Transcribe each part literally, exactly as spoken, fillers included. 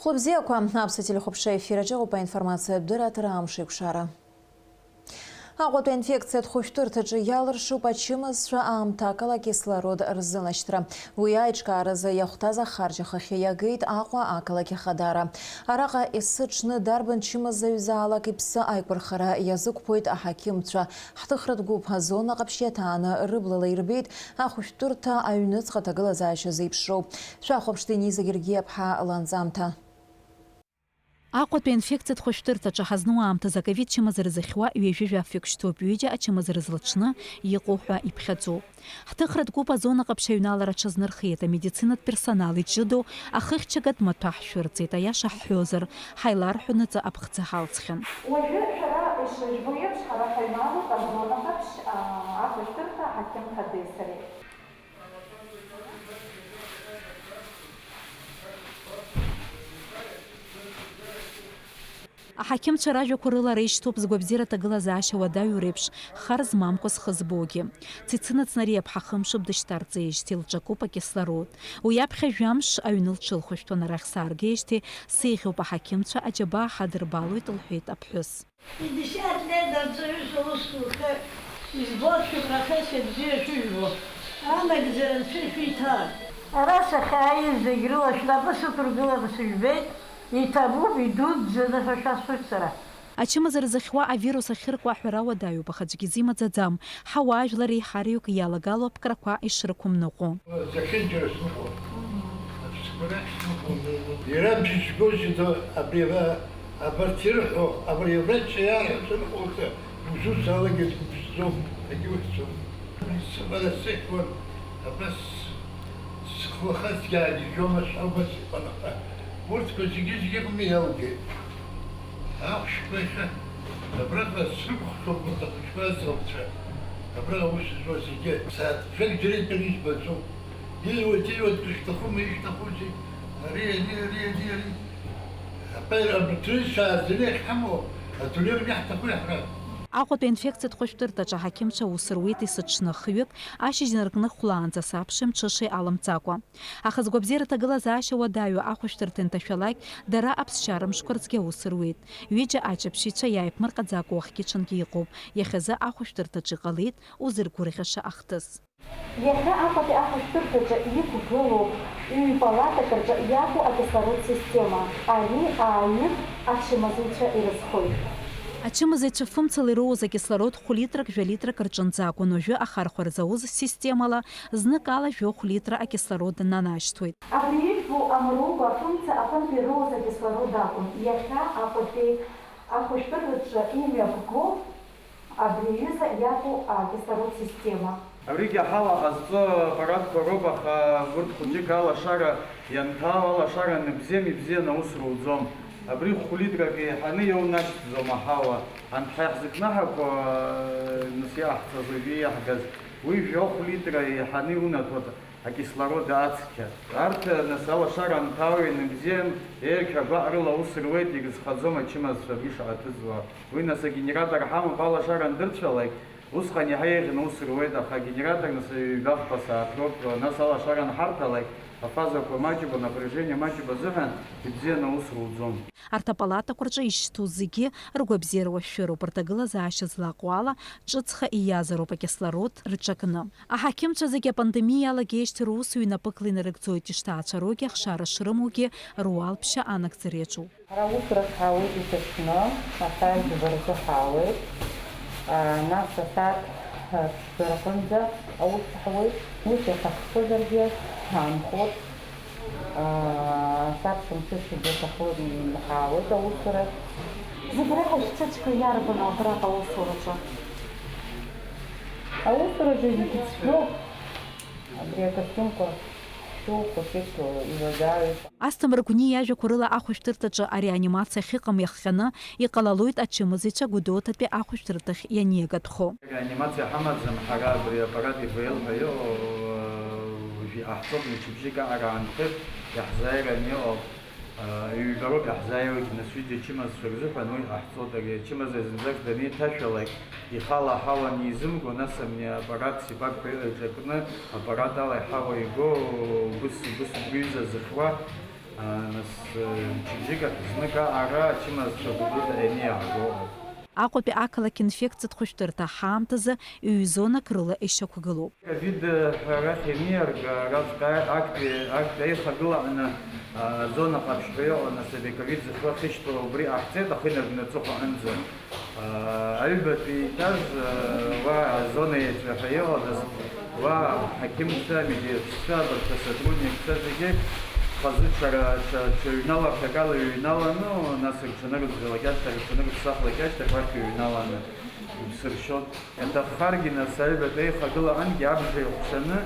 Хәлыбзиақәа, аԥсуа телехәаԥшра ефир аҿы иҟоуп аинформациатә дырраҭара Амш еиқәшара. Аҟәатәи аинфекциатә хәышәтәырҭаҿы иалыршуп ачымазцәа аамҭакала акислород рзылашьҭра. Уи аиҿкааразы иахәҭаз ахарџь ахахьы иагеит Аҟәа ақалақь Ахадара. Араҟа есыҽны дарбан чымазаҩзаалак иԥсы аиқәырхара иазықәԥоит аҳақьымцәа. Ҳҭыхратә гәыԥ азона ҟаԥшь иаҭааны рыблала ирбеит ахәышәтәырҭа аҩныҵҟа аҭагылазаашьа зеиԥшроу. Шәахәаԥш, Дениза Гергиаԥҳа ланҵамҭа. Аҟәатәи аинфекциатә хәышәтәырҭаҿы ҳазну аамҭазы аковид чымазара зыхьуа ҩажәи жәаф шьҭоуп, ҩыџьа ачымазара злаҽны иҟоу ҳәа иԥхьаӡоуп. Ҳҭыхратә гәыԥ азона ҟаԥшь аҩналара аҽазнырхеит, амедицинатә персонал иҷыдоу ахыхьчагатә маҭәа ҳшәырҵеит, аиаша ҳҳәозар, ҳаиларҳәонаҵы аԥхӡы ҳалҵхьан. Уажәы шәара ишыжәбо еиԥш, ҳара ҳаҩналоит азона ҟаԥшь, аа, ахәышәтәырҭа аҳақьымцәа Десареи. Аҳақьымцәа ражәақәа рыла ара ишьҭоуп згәабзиара аҭагылазаашьа уадаҩу реиԥш, хар змамкәа зхы збогьы. Цицина Цнариаԥҳа хымшуп дышьҭарҵеижьҭеи, лҿакуп акислород. Уи аԥхьа жәамш аҩны лҽылхәышәтәан, арахь сааргеижьҭеи сеиӷьуп, аҳақьымцәа аџьабаа ҳадырбалоит, лҳәеит аԥҳәыс. Пятьдесят лет анҵаҩыс аусура избоит, шәыгәра хеит, бзиа шәыжәбо. Анагӡара анцәа ишәиҭа. Ара сахьааиз зегь рыла шәнапы сықәыргыланы сыжәбеит, иҭабуп, идуӡӡаны ҳәа шәасҳәоит сара. Ачымазара зыхьуа авирус ахьырку аҳәара уадаҩуп, аха аӡәгьы изимаӡаӡам. Ҳауаажәлар еиҳараҩык иалагало аԥкрақәа ишрықәымныҟәо. Зехьынџьара сныҟәон. Аԥсқәа рахь сныҟәон. Иара бжьызгозеи абри ара, абарҭ ирҳәо, абри аврач иарҳәо сныҟәоит, узусҭа алагьы сгәыԥсӡом, егьухьӡом. Сымара сыхьуан, абас схы лахазгьы аагьежьуамашәа, абас иҟан, аха урҭқәа зегьы-зегьы иҟны иалгеит. Ахәшәқәа иахьа абраҟа срыкәхшоуп урҭ ахәыҷқәа, асалцәа, абра аус зуа зегьы. Сааҭ жәак џьара итәаны избаӡом. Ииуеит, ииуеит, дышәҭахума, ишәҭахузеи? Ари, ари, ари, ари, ари. Абар, абырҭ рыҩсаа зегьы иахьҳамоу, адунеи аҟны иаҳҭаху иаҳран. Аҟәатәи аинфекциатә хәышәтәырҭаҿы аҳақьымцәа аус руеит есыҽны хҩык, ашьыжь инаркны хәлаанӡа саԥши мҽышеи аламҵакәа. Аха згәабзиара аҭагылазаашьа уадаҩу ахәышәтәырҭа инҭашәалак, дара аԥсшьара мшқәа рзгьы аус руеит. Ҩыџьа аҷаԥшьцәа иааиԥмырҟьаӡакәа уахгьы-ҽынгьы иҟоуп. Иахьазы ахәышәтәырҭаҿы иҟалеит узыргәырӷьаша ахҭыс. Иахьа Аҟәатәи ахәышәтәырҭаҿы иқәгылоу ҩ-палатак рҿы иаку акислород система, ари ааҩык ачымазаҩцәа ирызхоит. Ачымазаҩцәа фымцала ироуз акислород хә-литрак, жәа-литрак рҿынӡа акәын, уажәы ахархәара зауз системала зныкала жәохә литра акислород нанашьҭуеит. Абри ижәбо амругәа фымца аҟынтә ироуз акислород акәын. Иахьа Аҟәатәи ахәышәтәырҭаҿы имҩаԥго абри аҩыза иаку акислород система. Абригьы аҳауа ҟазҵо аппаратқәа роуп, аха урҭ хәыҷык алашара ианҭаау, алашара аныбзиам, ибзианы аус руӡом. Абри хә-литрак еиҳаны иоунашьҭӡом аҳауа. Анҭ ҳа иаҳзыкнаҳақәо, нас иаҳҵаз уажәы иаҳгаз, уи жәохә литра еиҳаны иунаҭоит. Акислород ацқьа. Арҭ, нас, алашара анҭаау ианыбзиам, еиқәа гәаҟрыла аус руеит, ирызхаӡом ачымазцәа абри шаҳаҭыҵуа. Уи, нас, агенератор ҳамоуп, алашара андырцәалак, усҟан иаҳа еиӷьны аус руеит, аха агенератор, нас, ҩба-хԥа сааҭ роуп, нас алашара анҳарҭалак, афазақәа маҷуп, анапряжение маҷуп азыҳәан, ибзианы аус руӡом. Арҭ апалатақәа рҿы ишьҭоу зегьы ргәабзиара уашәшәыроуп, рҭагылазаашьа злаҟоу ала, ҿыцха ииазароуп акислород рҿакны. Аҳақьымцәа зегьы апандемиа иалагеижьҭеи русуҩы инапыкла инарыгӡоит, ишҭаацәароугьы ахшара шрымоугьы руалԥшьа анагӡара иаҿуп. Ҳара аусурахь ҳаауеит есыҽны, асааҭ жәба рзы ҳаауеит, а, нас асааҭ, а, ԥшьба рҟынӡа аус ҳауеит, ус иаҭаххозаргьы ҳаанхоит. Аа, саԥшәымцәа шьыбжьаҭахо ҳаауеит аусурахь. Зегь реиҳа шәцәыцәқәа иарбану абраҟа аусураҿы? Аусураҿы зегь цәгьоуп. Абри акостиумқәа шәу хәыҷык иуадаҩуп. Асҭамыр Гәни иажәақәа рыла, ахәышәтәырҭаҿы ареанимациа ахьыҟам иахҟьаны иҟалалоит ачымазаҩцәа Гәдоуҭатәи ахәышәтәырҭахь ианиагатәхо. Реанимациа ҳамаӡам ҳара, абри аппарат ИВЛ ҳәа иҟоу, уажәы иҟаҳҵоит, мчыбжьык аҟара аанхеит, иаҳзааиран иҟоуп, ҩба роуп иаҳзааиуагь, нас ҩыџьа ачымазцәа рзыҳәан уи ҟаҳҵоит, ари ачымазаҩ зынӡак данеиҭашәалак, ихала аҳауа анизымго, нас абни аппарат сипак ҳәа иҟаиҵакны, аппарат ала иҳауа иго, убыс, убыс убри ҩыза зыхьуа, Нас, э, мчыбжьык ахь знык аҟара ачымазцәа гәыԥык ҳәа ианиаҳго ыҟоуп. Аҟәатәи ақалақь инфекциатә хәышәтәырҭа ҳаамҭазы ҩ-зонак рыла ишьақәгылоуп. Ковид, э, арахь ианиарга, араҵәҟьа актәи, актәи аихагыла аҟны, а, азона ҟаԥшь ҳәа иҟоу, нас абри ковид зыхьуа ахьышьҭоу убри ҟаҳҵеит, ахы инаркны аҵыхәа аҟынӡа. Аҩбатәи еиҭаз, уа азона еиҵҳәа иҟалаз, уа аҳақьымцәа, амедиаццәа, абарҭ асотрудникцәа зегьы хазы ҽара, ҽа, ҽа ҩналарҭак ала иҩналаны, нас рҽанырӡәӡәалак ашьҭахь, рҽанырԥсахлак ашьҭахь уахь иҩналаны иԥсыршьон. Иаҭаххаргьы, нас, аҩбатәи аихагылаҟынгьы абжа иҟәшаны,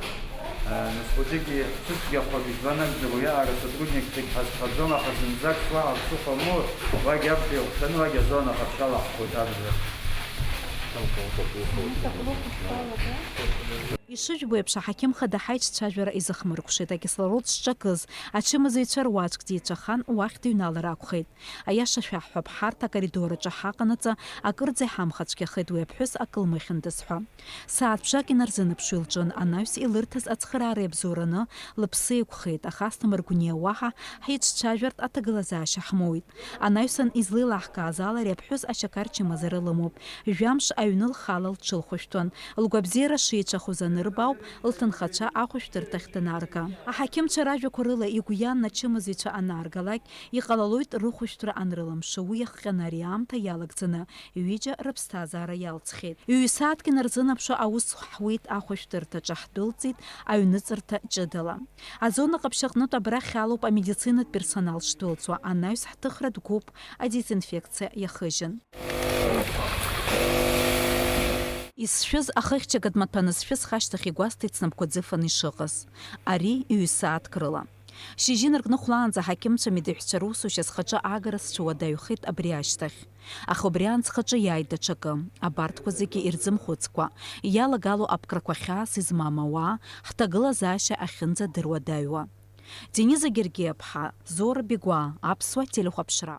Нас хәыҷык цәыцәгьахәак избан акәзар, уиаҟара сотрудникцәагь ҳазхаӡом, аха зынӡак суаҳа ԥсыхәа амоур, уагь абжа еиҟәшаны, уагь азона ҟаԥшьала ҳхоит абжа. Ишыжәбо еиԥш, аҳақьым хада ҳаиҿцәажәара изыхмыркәшеит, акислород шҿакыз, ачымазаҩцәа руаӡәк дицәахан, уахь дыҩналар акәхеит. Аиаша шәаҳҳәап, ҳарҭ акоридор аҿы ҳаҟанаҵы, акырӡа иҳамхацәгьахеит уи аԥҳәыс акы лмыхьындаз ҳәа. Сааҭ бжак инарзынаԥшуа илҿын, анаҩс илырҭаз ацхыраара иабзоураны лыԥсы еиқәхеит, аха Асҭамыр Гәниа уаҳа ҳицәцәажәартә аҭагылазаашьа ҳмоуит. Анаҩсан излеилаҳкааз ала, ари аԥҳәыс ашьақар чымазара лымоуп. Жәамш аҩны лхала лҽылхәышәтәын. Лгәабзиара шеицәахоз анырба ауп, лҭынхацәа ахәышәтәырҭахь данаарга. Аҳақьымцәа ражәақәа рыла игәы иан ачымазаҩцәа анааргалак, иҟалалоит рыхәышәтәра анрылымшо, уи иахҟьаны ари аамҭа иалагӡаны ҩыџьа рыԥсҭазаара иалҵхьеит. Ҩ-сааҭк инарзынаԥшуа аус ҳуеит ахәышәтәырҭаҿы, ҳдәылҵит аҩныҵырҭа ҷыдала. Азона ҟаԥшь аҟнытә абрахь алоуп амедицинатә персонал шдәылҵуа, анаҩс ҳҭыхратә гәыԥ адезинфекциа иахыжьын. Исшәыз ахыхьчагатә маҭәа анысшәы, схы ашьҭахь игәасҭеит снапқәа ӡыфаны ишыҟаз. Ари ҩ-сааҭк рыла. Шьыжьы инаркны хәлаанӡа аҳақьымцәа медеҳәшьцәа русушьа схаҿы аагара сҽуадаҩхеит абри ашьҭахь. Аха убри аан схаҿы иааит даҽакы. Абарҭқәа зегьы ирзымхәыцкәа, иалагало аԥкрақәа хьаас измам ауаа, ҳҭагылазаашьа ахьынӡадыруадаҩуа. Дениза Гергиаԥҳа, Зора Бигәаа, Аԥсуа телехәаԥшра.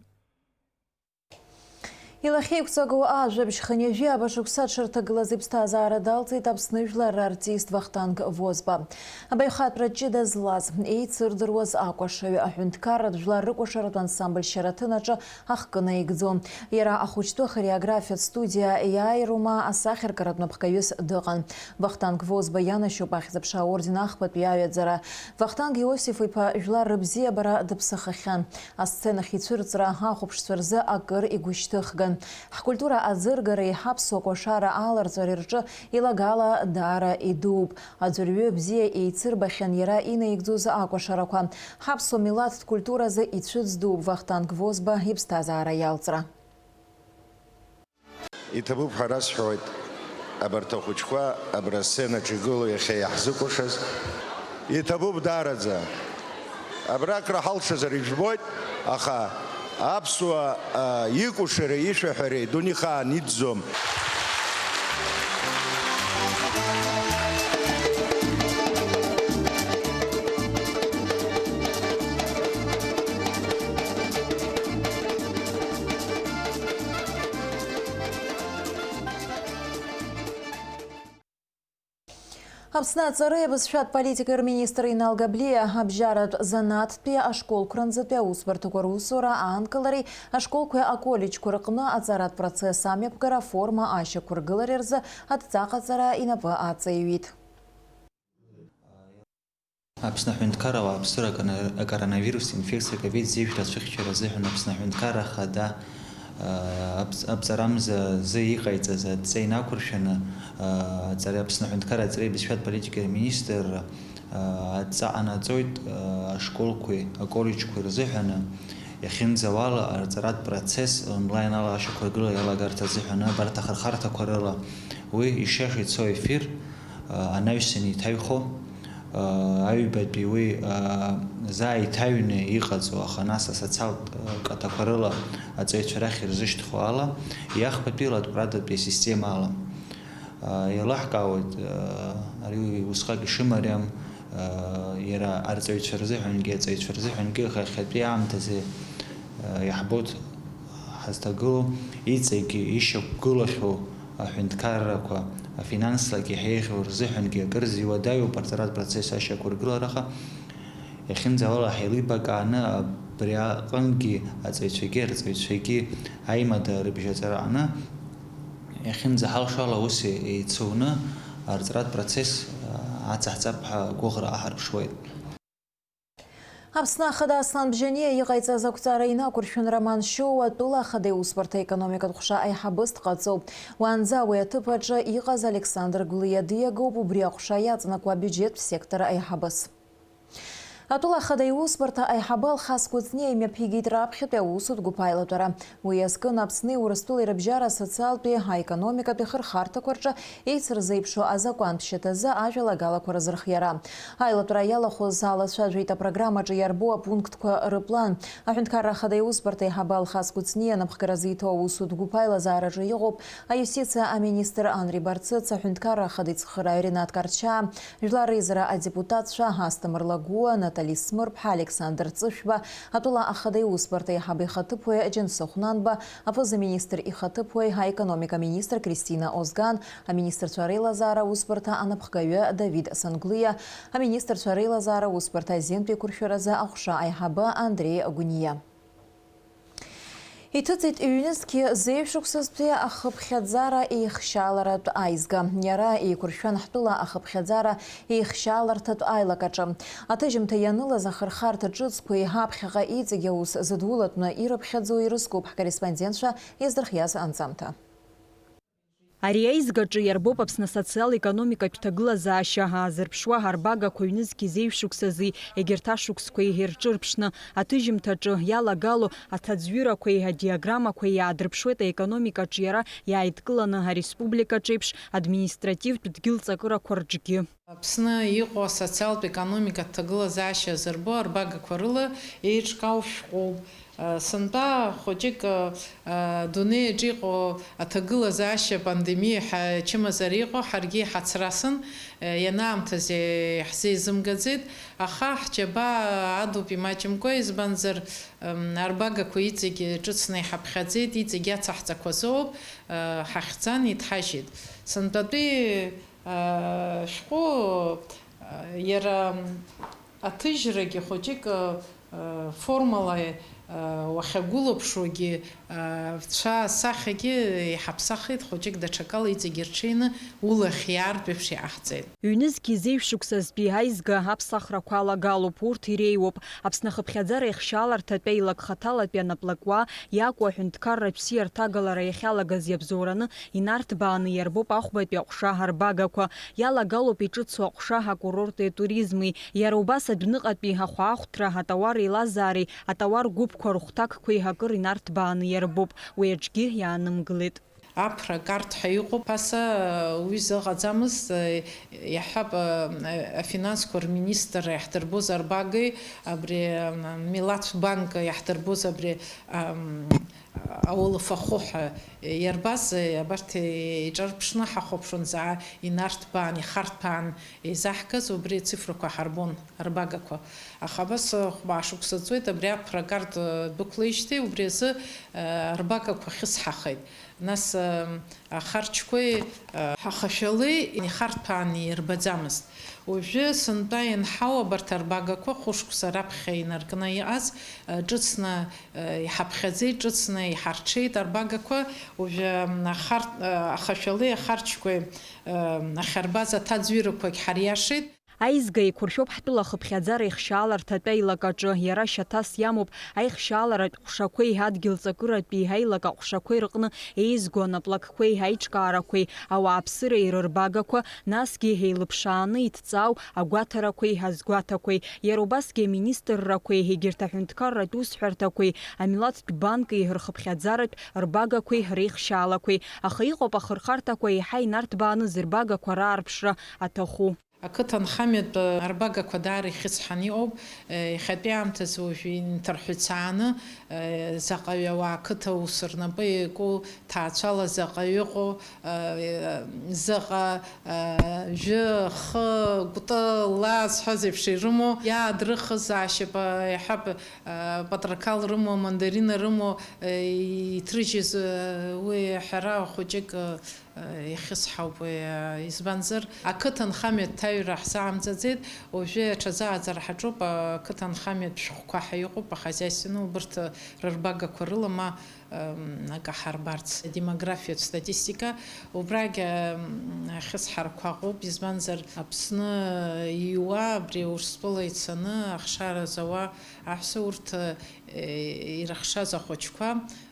Илахьеиқәҵагоу ажәабжь хынҩажәи ааба шықәса аҽырҭагылаз иԥсҭазаара далҵит Аԥсны жәлар рартист Вахтанг Возба. Абаҩхатәра ҷыда злаз, еицырдыруаз акәашаҩ, аҳәынҭқарратә жәлар рыкәашаратә ансамбль Шьараҭын аҿы ахкы наигӡон. Иара ахәыҷтәы ахореографиатә студиа иааирума асахьаркыратә напхгаҩыс дыҟан. Вахтанг Возба ианашьоуп Ахьӡ-аԥша аорден ахԥатәи аҩаӡара. Вахтанг Иосиф-иԥа жәлар рыбзиабара дыԥсахахьан. Асценахь ицәырҵра ахәаԥшцәа рзы акыр игәышьҭыхган. Ҳкультура аӡыргареи ҳаԥсуа кәашара аларҵәареи рҿы илагала даара идууп. Аӡәырҩы бзиа еицырбахьан иара инаигӡоз акәашарақәа. Ҳаԥсуа милаҭтә культуразы ицәыӡ дууп Вахтанг Возба иԥсҭазаара иалҵра. Иҭабуп ҳәа расҳәоит абарҭ ахәыҷқәа абра асценаҿ игылоу иахьа иаҳзыкәыршаз. Иҭабуп даараӡа. Абра акраҳалшазар ижәбоит, аха аԥсуа, а, икәашареи ишәаҳәареи дунеихаан иӡӡом. Аԥсны аҵареи абызшәатә политикеи рминистр Инал Габлиа абжьаратә занааҭтәи ашколқәа рынӡатәи аусбарҭақәа русура аанкылареи ашколқәеи аколлеџьқәа рҟны аҵаратә процесс амҩаԥгара аформа ашьақәыргылареи рзы адҵа ҟаҵара инапы аҵаиҩит. Аԥсны аҳәынҭқарра ауааԥсыра акана-, акоронавирус инфекциа ковид зеижә рацәыхьчара азыҳәан Аԥсны аҳәынҭқарра ахада, а, аб-, абҵарамза азы иҟаиҵаз адҵа инақәыршәаны, а, аҵара, Аԥсны аҳәынҭқарра аҵареи абызшәатә политикеи рминистрра, а, адҵа ҟанаҵоит, а, ашколқәеи аколлеџьқәеи рзыҳәаны иахьынӡауала арҵаратә процесс онлайн ала ашьақәыргыла иалагарҭа азыҳәаны абарҭ ахырхарҭақәа рыла. Уи ишьаша ицо ефир, а, анаҩсан иҭаҩхо, а, аҩбатәи уи, а, заа иҭаҩны иҟаҵоу, аха нас асоциалтә, а, каҭақәа рыла аҵаҩцәа рахь ирзышьҭхо ала, иахԥатәи латәрадатәи асистема ала. А, еилаҳкаауеит, а, ари усҟак ишымариам, а, иара арҵаҩцәа рзыҳәангьы, аҵаҩцәа рзыҳәангьы, аха иахьатәи аамҭазы, а, иаҳбоит ҳазҭагылоу иҵегьы ишьақәгылахьоу аҳәынҭқаррақәа, афинанслак иаҳеиӷьу рзыҳәангьы акырӡа иуадаҩуп арҵаратә процесс ашьақәыргылараха. Иахьынӡаауала ҳеилибакааны абри аҟынгьы аҵаҩцәагьы арҵаҩцәагьы аимадара рыбжьаҵара аҟны, иахьынӡаҳалшо ала ус еицуны арҵаратә процесс ацаҳҵап ҳәа агәыӷра аҳарԥшуеит. Аԥсны Ахада Аслан Бжьаниа иҟаиҵаз ақәҵара инақәыршәын Роман Шьоуа атәыла Ахада иусбарҭа аекономикатә ҟәша аиҳабыс дҟаҵоуп. Уаанӡа уи аҭыԥ аҿы иҟаз Александр Гәлиа диагоуп убри аҟәша иаҵанакуа абиуџьеттә сектор аиҳабыс. Атәыла Ахада иусбарҭа аиҳабы Алхас Кәыҵниа имҩаԥигеит раԥхьатәи аусутә гәыԥ аилатәара. Уи иазкын Аԥсни Урыстәылеи рыбжьара асоциалтәи, аекономикатәи хырхарҭақәа рҿы еицырзеиԥшу азакәантә шьаҭазы ажәалагалақәа рызырхиара. Аилатәара иалахәыз алацәажәеит апрограммаҿы иарбоу апунктқәа рыплан. Аҳәынҭқарра Ахада иусбарҭа аиҳабы Алхас Кәыҵниа анапхгара зиҭо аусутә гәыԥ аилазаараҿы иҟоуп аиустициа аминистр Анри Барцыц, аҳәынҭқарра Ахада ицхырааҩ Ринат Карчаа, Жәлар реизара адепутатцәа Асҭамыр Лагәуа, Натали Смырԥҳа, Александр Ҵышәба, атәыла Ахада иусбарҭа аиҳабы ихаҭыԥуаҩ Џьансыхә Нанба, аԥыза-министр ихаҭыԥуаҩ, аекономика министр Кристина Озган, аминистрцәа реилазаара аусбарҭа анапхгаҩы Давид Санглиа, аминистрцәа реилазаара аусбарҭа азинтә еиқәыршәаразы аҟәша аиҳабы Андреи Гәниа. Иҭыҵит ҩнызқьи зеижә шықәсазтәи ахыԥхьаӡара еихшьааларатә аизга. Иара еиқәыршәан ҳтәыла ахыԥхьаӡара еихшьааларҭатә аилак аҿы. Аҭыжьымҭа ианылаз ахырхарҭа ҿыцқәеи ҳаԥхьаҟа иҵегь аус зыдулатәны ирыԥхьаӡоу ирызкуп ҳкорреспондентцәа иаздырхиаз анҵамҭа. Ари аизгаҿы иарбоуп Аԥсны асоциал-економикатә ҭагылазаашьа аазырԥшуа арбагақәа ҩнызқьи зеижә шықәсази егьырҭ ашықәсқәеи ирҿырԥшны, аҭыжьымҭаҿы иалагало аҭаӡҩырақәеи адиаграммақәеи иаадырԥшуеит аекономикаҿы иара иааидкыланы ареспубликаҿ еиԥш административтә дгьыл ҵакырақәа рҿгьы. Аԥсны иҟоу асоциалтә економикатә ҭагылазаашьа азырбо арбагақәа рыла еиҿкаау шәҟәуп. Сынтәа хәыҷык, адунеи аҿы иҟоу аҭагылазаашьа, апандемиа ҳәа ачымазара иҟоу, ҳаргьы иҳацрасын, ианаамҭаз иаҳзеизымгаӡеит, аха ҳџьабаа адуп имаҷымкәа, избанзар, арбагақәа иҵегь ҿыцны иҳаԥхьаӡеит, иҵегь иацаҳҵақәаз ауп, ҳахьӡан, иҭҳажьит. Сынтәатәи шәҟәы, иара аҭыжьрагьы хәыҷык, формала, уахьагәылаԥшуагьы, цәа асахьагьы иҳаԥсахит, хәыҷык даҽакала иҵегь ирҽеины улахь иаартә еиԥш иҟаҳҵеит. Ҩнызқьи зеижә шықәсазтәи аизга аԥсахрақәа алагалоуп, урҭ иреиуоуп. Аԥсны ахыԥхьаӡара еихшьааларҭатә аилак хаҭалатәи анаплакуа иакәу аҳәынҭқарратә бзиарҭагалара иахьалагаз иабзоураны инарҭбааны иарбоуп ахәбатәи аҟәша арбагақәа. Иалагалоуп иҿыцу аҟәша акурорти атуризми. Иара убас адәныҟатәи ахәаахәҭра, атауар еилазаареи атауар гәыԥқәа рыхәҭакқәеи акыр инарҭбааны иарбоуп. Уи аҿгьы иаанымгылеит. Аԥра карт ҳәа иҟоуп, аса уи зыҟаӡамызт, иаҳҳәап, афинансқәа рминистр иаҳдырбоз арбагеи, абри, милаҭтә банк иаҳдырбоз абри, аулафахәы ҳәа иарбаз, абарҭ иҿарԥшны ҳахәаԥшуан, заа инарҭбаан, ихарҭәаан еизаҳгаз, убри ацифрақәа ҳарбон, арбагақәа. Аха абас хәбаа шықәса ҵуеит, абри аԥра карт дәықәлеижьҭеи, убри азы арбагақәа хьысҳахеит. Нас, ы, ахарџьқәеи, ы, ахашәалеи ихарҭәааны ирбаӡамызт. Уажәы сынтәа ианҳау абарҭ арбагақәа хәышықәса раԥхьа инаркны иҟаз, ы, ҿыцны, ы, иҳаԥхьаӡеит, ҿыцны иҳарҽеит арбагақәа. Уажәы, м, ахарҭ-, ы, ахашәалеи ахарџьқәеи, ы, ахьарбаз аҭаӡҩырақәагь ҳариашеит. Аизга еиқәыршәоуп ҳтәыла ахыԥхьаӡара еихшьааларҭатә аилак аҿы. Иара шьаҭас иамоуп аихшьааларатә ҟәшақәеи адгьыл ҵакыратәи аилак аҟәшақәеи рҟны еизго анаплакқәеи аиҿкаарақәеи, ауааԥсыреи рырбагақәа, насгьы еилыԥшааны иҭҵаау агәаҭарақәеи азгәаҭақәеи, иара убасгьы аминистррақәеи егьырҭ аҳәынҭқарратә усҳәарҭақәеи, амилаҭтә банки рхыԥхьаӡаратә рбагақәеи реихшьаалақәеи. Аха иҟоуп ахырхарҭақәа еиҳа инарҭбааны зырбагақәа раарԥшра аҭаху. Ақыҭанхамҩатә арбагақәа даара ихьысҳаны иҟоуп, иахьатәи аамҭазы уажәы инҭырҳәцааны, заҟаҩы ауаа ақыҭа ус рнапы иаку, ҭаацәала заҟаҩы ыҟоу, заҟа, жәы, хы, кәты, ла зҳәаз еиԥш ирымоу, иаадрыхыз аашьапы, иаҳҳәап, патрақал рымоу, мандарина рымоу, иҭрыжьыз, уи ҳәара хәыҷык Ихьысҳауп уи, избанзар, ақыҭанхамҩатә ҭаҩра ҳзаамҵаӡеит, уажәы аҽазааӡара ҳаҿуп, ақыҭанхамҩатә шәҟәқәа ҳәа иҟоуп, ахозяйственный, убырҭ рырбагақәа рыла ма, м, акы ҳарбарц, демографиатә статистика, убрагь, м, ахьысҳарақәа ыҟоуп, избанзар, Аԥсны ииуа, абри Урыстәыла ицаны ахшара зауа аҳәса, урҭ, э, ирыхшаз ахәыҷқәа,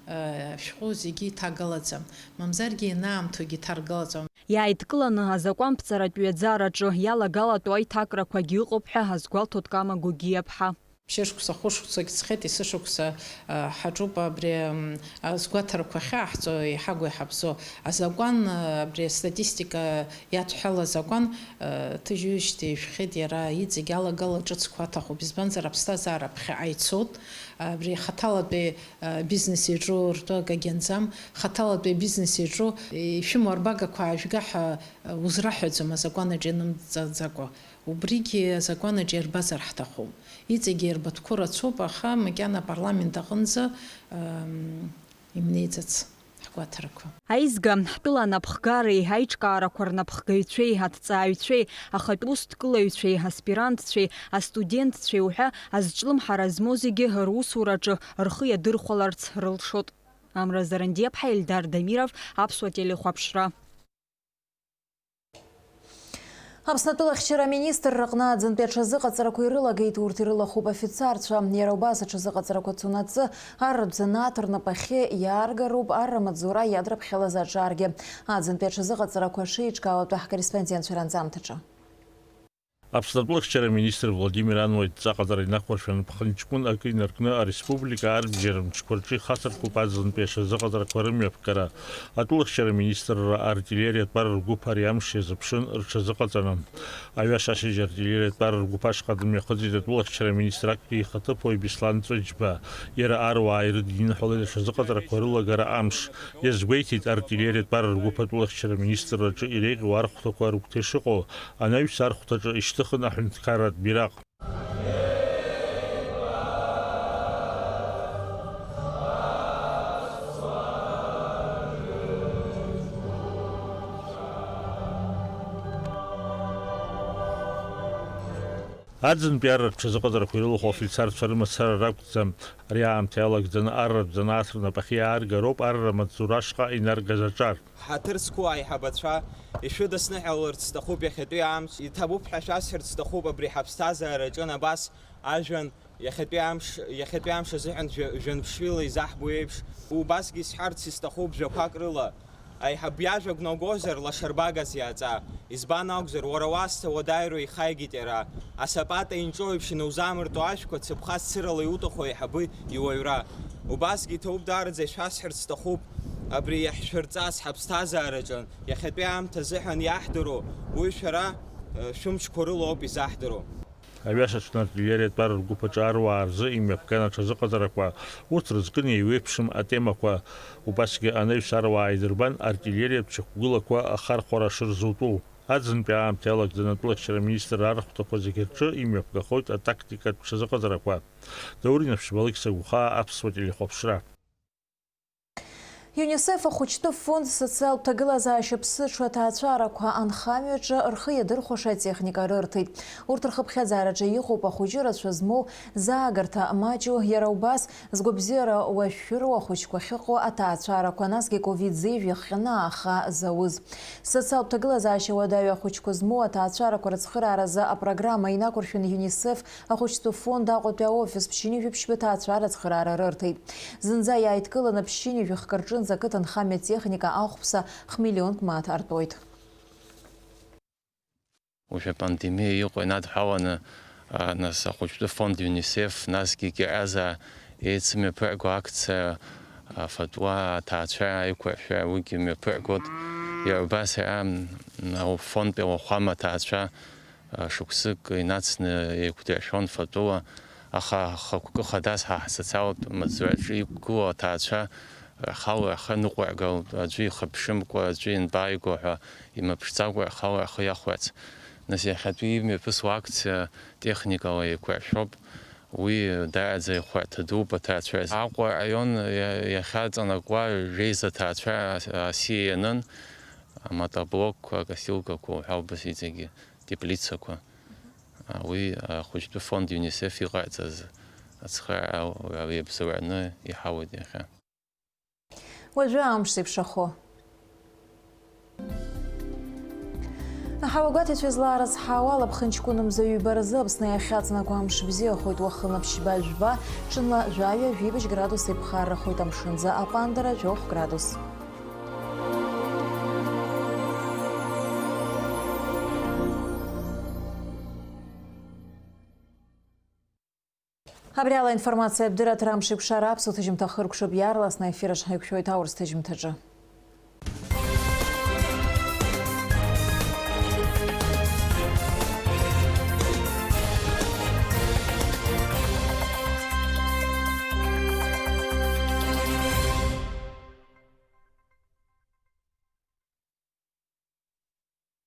э, ашәҟәы зегьы иҭагалаӡам, мамзаргьы ианаамҭоугьы иҭаргалаӡом. Иааидкыланы азакәанԥҵаратә ҩаӡараҿы иалагалатәу аиҭакрақәагьы ыҟоуп ҳәа азгәалҭоит Кама Гогиаԥҳа. Ԥшьышықәса, хәышықәсагь ҵхеит, есышықәса, э, ҳаҿуп абри, м, азгәаҭарақәа ахьааҳҵо, иҳагу иҳабзо. Азакәан, э, абри астатистика иадҳәалоу азакәан, э, ҭыжьҩыжьҭеи ижәхеит иара, иҵегь алагала ҿыцқәа аҭахуп, избанзар, аԥсҭазаара ԥхьаҟа ицоит. Абри хаҭалатәи, э, бизнес иаҿу ртәы акагьы анӡам, хаҭалатәи абизнес иаҿу, ишәымоу арбагақәа аажәга ҳәа, э, узраҳәаӡом азакәанаҿ ианымҵаӡакәа. Убригьы азакәанаҿ иарбазар ҳҭахуп. Иҵегьы ирбатәқәоу рацәоуп, аха макьана апарламент аҟынӡа, м, имнеиӡац ҳгәаҭарақәа. Аизга, ҳтәыла анапхгареи, аиҿкаарақәа рнапхгаҩцәеи, аҭҵааҩцәеи, ахатә усҭкылаҩцәеи, аспирантцәеи, астудентцәеи уҳәа азҿлымҳара змоу зегьы русураҿы рхы иадырхәаларц рылшоит. Амра Зарандиаԥҳа, Ельдар Дамиров, Аԥсуа телехәаԥшра. Аԥсны атәылахьчара аминистрраҟны аӡынтәи аҽазыҟаҵарақәа ирылагеит, урҭ ирылахәуп афицарцәа. Иара убас аҽазыҟаҵарақәа цунаҵы арратә занааҭ рнапахьы иааргароуп, арра маҵзура иадрыԥхьалаз аҿаргьы. Аӡынтәи аҽазыҟаҵарақәа шеиҿкаауатәы ҳкорреспондентцәа ранҵамҭаҿы. Аԥсны атәылахьчара аминистр Владимир Ануа идҵа ҟаҵара инақәыршәан, ԥхынҷкәын акы инаркны ареспублика арбџьара мчқәа рҿы ихацыркуп аӡынтәи аҽазыҟаҵарақәа рымҩаԥгара. Атәылахьчара аминистрра артиллериатә пара ргәыԥ ари амш иазыԥшын рҽазыҟаҵаны. Аҩаша ашьыжь артиллериатә пара ргәыԥ ашҟа дымҩахыҵит атәылахьчара аминистр актәи ихаҭыԥуаҩ Беслан Ҵәыџьба. Иара аруаа ирыдиныҳәалеит аҽазыҟаҵарақәа рылагара амш. Иазгәеиҭеит артиллериатә пара ргәыԥ атәылахьчара аминистрраҿы иреиӷьу архәҭақәа рыгәҭа ишыҟоу, анаҩс архәҭаҿы ишьҭыхын аҳәынҭқарратә бираҟ. Аӡынтәи арратә ҽазыҟаҵарақәа ирылахәу афицарцәа рымацара ракәӡам ари аамҭа иалагӡаны арратә занааҭ рнапахьы иааргароуп арра маҵзура ашҟа инаргаз аҿар. Ҳаҭыр зқәу аиҳабацәа, ишәыдысныҳәаларц сҭахуп иахьатәи амш, иҭабуп ҳәа шәасҳәарц сҭахуп абри ҳаԥсҭазаараҿы абас ажәҩан иахьатәи амш, иахьатәи амш азыҳәан жәа-, жәҩан ԥшшәыла изаҳбо еиԥш. Убасгьы исҳәарц исҭахуп жәақәак рыла. Аиҳаб иажәа гәнагозар, лашарбагас иааҵа. Избан акәзар, уара уасҭа уадаҩра ихаигеит иара. Асапата инҿоу еиԥш инаузаамыртуа ашәқәа цыԥхас цырала иуҭаху аиҳабы иуаҩра. Убасгьы иҭабуп даараӡа ишәасҳәарц сҭахуп, абри иаҳшәырҵас ҳаԥсҭазаараҿы иахьатәи аамҭа азыҳәан иаҳдыруа, уи шәара, э, шәымчқәа рыла ауп изаҳдыруа. Аҩаша аҽны артиллериатә пара ргәыԥ аҿы аруаа рзы имҩаԥган аҽазыҟаҵарақәа, урҭ рызкын еиуеиԥшым атемақәа. Убасгьы анаҩс аруаа идырбан артиллериатә шьақәгылақәа ахархәара шырзутәу. Аӡынтәи аамҭа иалагӡаны атәылахьчара аминистрра архәҭақәа зегьы рҿы имҩаԥгахоит атактикатә ҽазыҟаҵарақәа. Даур Инаԥшьба, Алықьса Гәхаа, Аԥсуа телехәаԥшра. ЮНИСЕФ ахәыҷтәы фонд социалтә ҭагылазаашьа ԥсыҽу аҭаацәарақәа анхамҩаҿы рхы иадырхәаша атехника рырҭеит. Урҭ рхыԥхьаӡараҿы иҟоуп ахәыҷы рацәа змоу, заагарҭа маҷу, иара убас згәабзиара уашәшәыроу ахәыҷқәа ахьыҟоу аҭаацәарақәа, насгьы ковид зеижә иахҟьаны ааха зауз. Социалтә ҭагылазаашьа уадаҩу ахәыҷқәа змоу аҭаацәарақәа рыцхырааразы апрограмма инақәыршәаны ЮНИСЕФ ахәыҷтәы фонд Аҟәатәи аофис ԥшьынҩажәи ԥшьба ҭаацәара ацхыраара рырҭеит. Зынӡа иааидкыланы ԥшьынҩажәи хкы рҿынӡа ақыҭанхамҩа техника ахәԥса хмиллионк мааҭ артәоит. Уажә апандемиа иҟоу инадҳәаланы, а, нас ахәыҷтәы фонд ЮНИСЕФ, насгьы Кьаҟьазаа еицымҩаԥырго акциа, а, фатәла аҭаацәа аиқәыршәа уигьы мҩаԥыргоит. Иара убас ара, м, афондтәи ауахәама аҭаацәа, а, шықәсык инацны еиқәдыршәон фатәыла, аха хықәкы хадас ҳа ҳсоциалтә маҵзураҿы иқәгылоу аҭаацәа рхала рхы ныҟәыргылт, аӡәы ихыԥшымкәа, аӡәы ианбааиго ҳәа имыԥшӡакәа рхала рхы иахәарц. Нас иахьатәи имҩаԥысуа акциа техникала еиқәыршәоуп. Уи даараӡа ихәарҭа дууп аҭаацәа рзы. Аҟәа араион иа-, иахьаҵанакуа реиза ҭаацәа ас-, асиа ианын. амотоблокқәа, акосилкақәа уҳәа убас иҵегьы, теплицақәа. А, уи ахәыҷтәы фонд ЮНИСЕФ иҟаиҵаз ацхырааҩ иабзоураны иҳауеит иахьа. Уажәы амш зеиԥшрахо. Аҳауагәаҭацәа излаарыцҳауа, алаԥхынҷкәын мза ҩба рзы Аԥсны иахьаҵнакуа амш бзиахоит, уахынла ԥшьба жәба, ҽынла жәаҩа, жәибжь градус еиқәхаррахоит, амшынӡы аҟәандара жәохә градус. Абри ала информациа абдырраҭара амшеикәшара аԥсуа ҭыжьымҭа хыркәшап, иаарласны аефир аҿы ҳаиқәшәоит аурыс ҭыжьымҭаҿы.